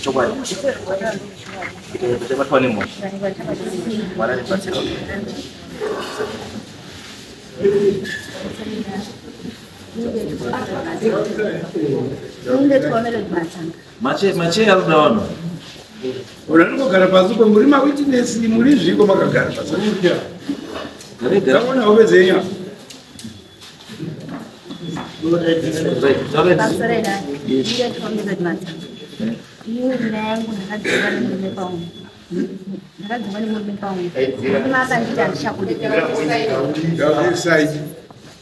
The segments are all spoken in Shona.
Chokwadi chabatwa nemhosva, Mwari atibatsira. Macheya arikuda vanhu. Unanongogara pasi ko muri mawitness, muri zviko makagara pasi. Taona hove dzenyu. Nyaya yangu, ndakadzingwa nemurume paumwe, ndakadzingwa nemurume paumwe. Murume akanditi handichakudiba.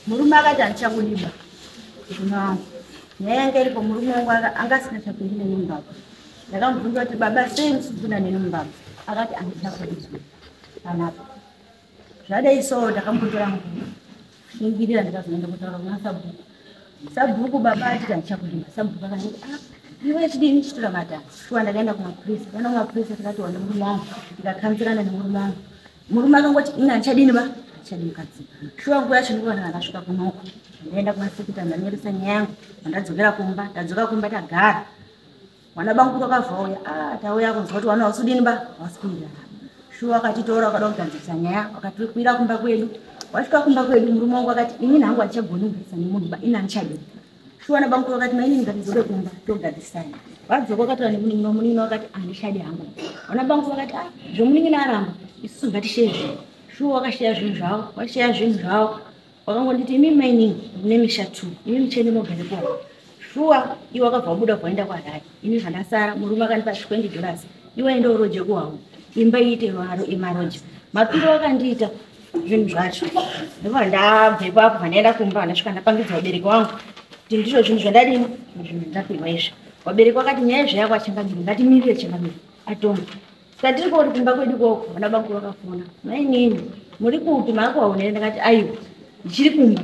Murume akati handichakudiba. Murume wangu, nyaya yanga iripo, murume wangu anga asina chakundi neni mubaba. Ndakamubvunza kuti, "Baba, sei musikuda neni mubaba?" Akati handichakudiba panapa. Zvadai so, ndakambotora nguva shingirira, ndikazoenda kutaura kuna sabhuku. Sabhuku, baba atiti handichakudiba. Sabhuku akanditi, "Ah, iwe chidini, chitora matanho." Shuwa ndakaenda kumapurisa. Ndaenda kumapurisa, tikati wane murume wangu, ndikakanzirana nemurume wangu. Murume akangoti, "Ini handichadini ba, handichadi mukadzi." Shuwa nguva yacho ndikuona ndakasvika kunoko, ndaenda kumasekita, ndanyoresa nyaya yangu. Ndadzokera kumba, ndadzoka kumba, tagara. Wana bamukuru akavauya. Ah, tauya kunzwa kuti wana wasudini ba, hawasi kuwirirana. Shuwa akatitora, akada kugadzirisa nyaya, akatikwira kumba kwedu. Wasvika kumba kwedu, murume wangu akati, "Inini hangu handichagoni kugarisana nemunhu ba, ini handichadi." Shuwa nabamukuru akati, "Mainini, ngatidzoke kumba togadzirisana." Vadzoka, vakataura nemunin'ina. Munin'ina wakati, "Handichadi hangu." Vana bamukuru vakati, "Ah, zvomunin'ina aramba, isusu ngatishiye zvinhu." Shuwa wakashiya zvinhu zvavo, washiya zvinhu zvavo. Wakangonditi, "Imi mainini, mune misha two, imi muchiende mogare kuwa." Shuwa iwe wakabva wabuda kuenda kwaHarare, ini zvandasara. Murume akandipa $20, "Iwe enda uroje kuhau, imba iite maroja." Mapiro akandiita zvinhu zvacho. Ndobva ndabva ipapo, bva kumba. Ndasvika, ndapangidza vabereki vangu kuti ndizvo zvinhu zvandadini, zvinhu zvandapihwa izvi. Vabereki vakati, "Nyaya zvayako achangamire, ngatimirire changamire atonge." Saka tiri kori kumba kwedu ikoko, vana bangu vakafona, "Mainini, muri kupi? Maakuwaonere?" Ndakati, "Aiwa, ndichiri kumba."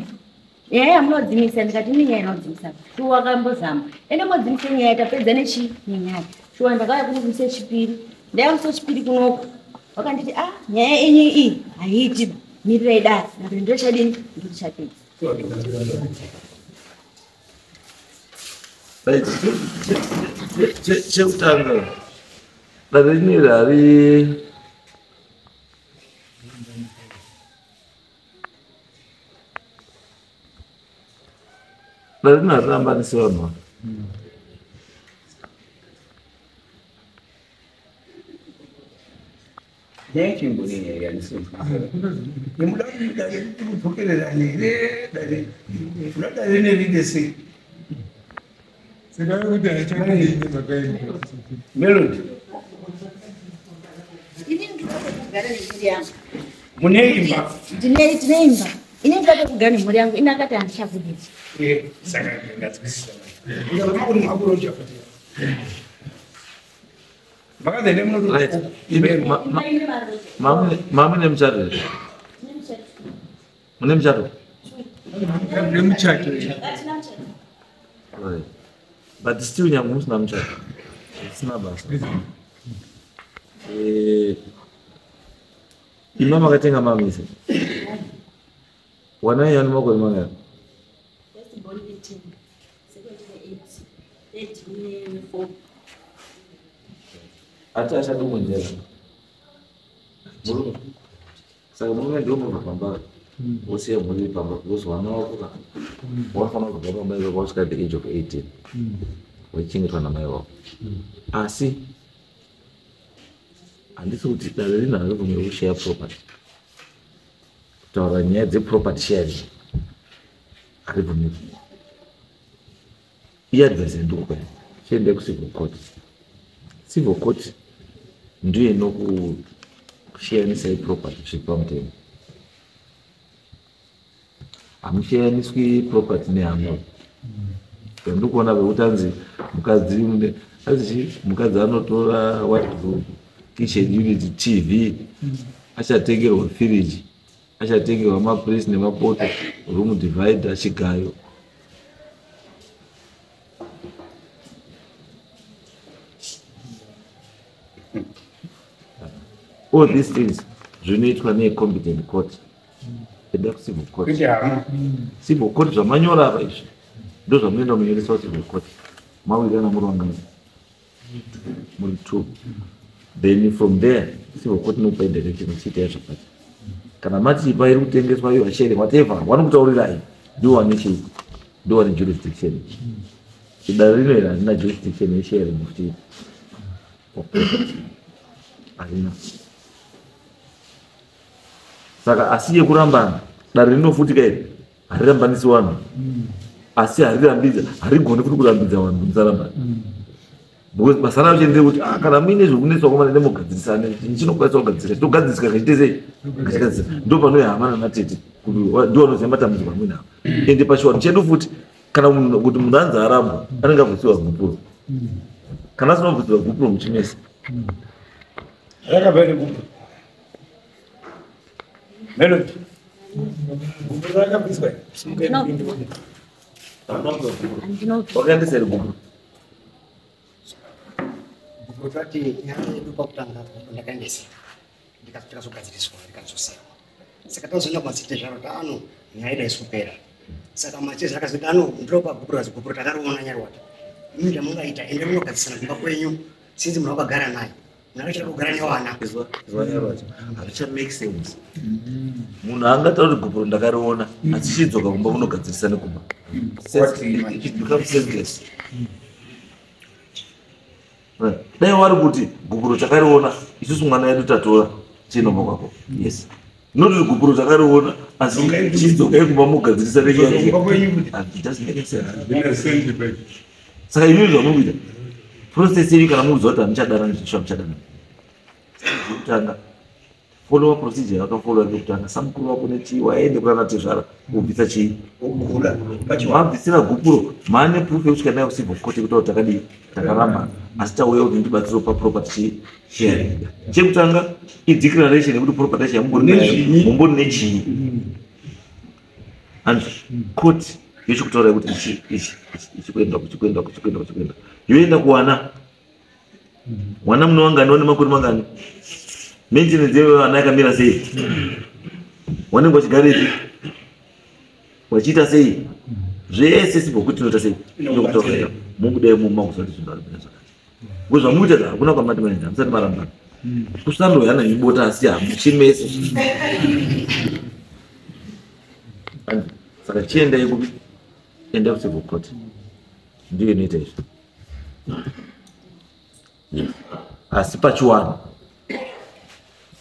"Nyaya yamunodzimisa?" Ndikati, "Ini nyaya inodzimisa." Shuwa akambozama, "Ende modzimise nyaya, tapedza nechi nenyaya." Shuwa ndakauya kuno musi wechipiri. Ndauya musi wechipiri kunoko, vakanditi, "Ah, nyaya yenyu iyi haiiti, mirirai dare." Ndakati, "Ndochadini? Ndochapedza." Right. Chekutanga, dare rineri hari dare rino harirambanisi vanhu ava. Nyaya chimbonini yandisonzwa. Nemuda kuti dare kudzokererana here? Dare kuda dare neride sei? Saka kuti hachakudini makaenda. Melody. Ini ndinoda kugara nemhuri yangu. Mune imba? Tine imba. Ini ndinoda kugara nemhuri yangu. Ini akati handichakudii. Saka ngadzwisisa makuti makuroja futi makadhende. Right. Imi, mune muchato here? Mune muchato? Mune muchato. Right. But still, nyange musina muchato, zvisina basa. Imba makatenga mamise wana yani makore mangani? First born 18, second 8, third 4. Ati achadi kunjera murume, saka murume ndiwo munobva pamba, wosiya mhuri iri pamba, because vana vako ka wanofanira kubva pamba ipapo wasvika the age of 18, wachichengetwa namai vavo. Asi handisi kuti dare rino haribvumiri kushare property. Kutaura nyaya dzeproperty sharing haribvumiri. Iadvice yandikupa, chiendai kucivil court. Civil court ndiyo inokushiyanisai property zviri pamutemo. Hamushiyaniswi property nehama. Ndikuona vekuti anzi mukadzi anzi chi mukadzi anotora wardrobe, kitchen unit, TV, achatengerwa firiji, achatengerwa mapuresi nemapoto, room divider, chigayo. All these things zvinoitwa necompetent court. Enda kucivil court. Kuti hama. Civil court, zvamanyora apa izvi ndo zvamunoenda munyoresa kucivil court. Mawirirana muri wangani? Muri two. Then from there, civil court inokupai direction uchiita zvakati. Kana mati ipa iri kutengeswa, you are sharing, whatever, vanokutaurirai, ndiwo vane chii, ndiwo vane jurisdiction. Dare rino iri harina jurisdiction yesharing of chii, of property. Harina. Saka asi yekurambana, dare rinofutika iri harirambanisi vanhu, asi harirambidza, harigoni futi kurambidza vanhu kuti musarambana, because basa racho nderekuti kana muine zvekunetswa komana nemugadzirisane, chinokwanisa kugadzirisa, chinogadzirisika kachiite sei, kachigadzirisa. Ndo panouya hama nanatete kuti ndo vanoziva matambudziko amuinawo. Ende pachivanhu chedu futi, kana munhu kuti munhu anzi arambwa, anenge abvisiwa gupuro. Kana asina kubvisiwa gupuro, muchimesa. Rakabva ere gupuro? Melody, gupuro rakabviswa here? Simukai mupinde. Handinobvisa. Wakaendesa here gupuro? Gupuro tati nyaya yedu pakutanga ndakaendesa, ndikazogadziriswa, rikadzoserwa. Saka tazoenda kumadzitezvaro taano, nyaya yedu haisi kupera. Saka machezi akazoti ano ndinopa gupuro, azi gupuro takariona nyarwata. Imi zvamungaita, ende munogadzisana kumba kwenyu, sinzi munhu wakagara naye, munhu akachida kugara nevana. Izwa, izwa nyarwacho, hazvicha make sense. Munhu angataura kuti gupuro ndakariona, asi chidzoka kumba munogadzirisana kumba. It becomes senseless. Right. Dai wari kuti gupuro takariona isusu, mwana yedu tatora, chinomba kwako, yes. Not kuti gupuro takariona, asi chidzokai kumba mugadzirisa. Kumba kwenyu kuti. It doesn't make sense. Handina sendi but Saka imimi zvamukuita, process yenyu, kana mukuziva kuti hamuchadanani, zvisva muchadanani, kutanga follow procedure yakafollowa kekutanga, samukuru wako nechii, waende kuna natezvara kubvisa chii? Kugura pachivanhu. Mabvisira gupuro, maane proof yekusvika nayo kucivil court yekuti takadii, takaramba, asi tauya kuti ndibatsiro paproperty chii, sharing. Chekutanga ideclaration yekuti property yacho yamumbori nayo Nezvinyi. mumbori nechii, and court yochikutaura kuti ichi, ichi, ichi, ichi kuenda uku, chikuenda uku, chikuenda uku, chikuenda, yoenda kuwana wana muno wangani, wane makore mangani, maintenance yevana yakamira sei, wanenge wachigarepi, wachiita sei, zvese sibvo kuti tinoita sei, inokutorera mungudai mumakuziva kuti zvinhu zvakamira zvakati. Ngo zvamuita hakuna kwamati maenda, hamusati marambana, kusandoyana ibota, asi hamuchimese. Saka chiendai kupi? Enda kucivil court, ndiyo inoita izvi. Yes. Asi pachiwano,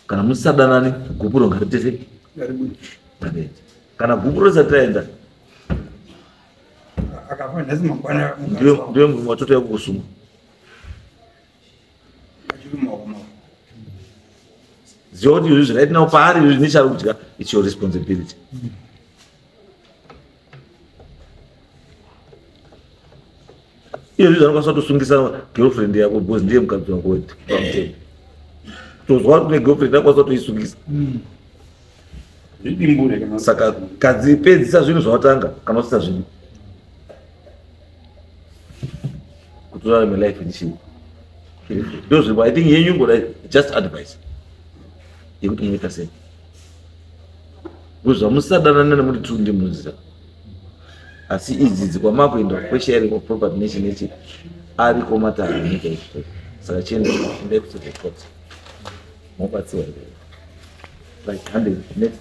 kana musisadanani, gupuro ngarite sei? Ngariende. Kana gupuro risati raenda, Akafa nhasi, mangwana ndiwe murume watotouya kukusuma. Achiri mumaoko mako. Ziva kuti izvi right now paari izvi nechari kudya, it's your responsibility. Izvi zvanokwanisa kutosungisa girlfriend yako, because ndiye mukadzi wako pamutemo. Tozwa kuti une girlfriend, akwanisa kutoisungisa. Zvidimbure kana. Saka kadzipedzisa zvinhu zvawatanga, kana usisa zvinhu kuti urarame life ichii, ndo zviripo. I think yenyu ngoda just advice yekuti munoita sei, because zvamusadanana nemuti tu ndimuziva, asi idzi dzikwamakuenda kwesharing of property nechi nechi, ariko matare enyika iyi. Saka chienda, endai kucivil court, mobatsirwa. Right, handei, next.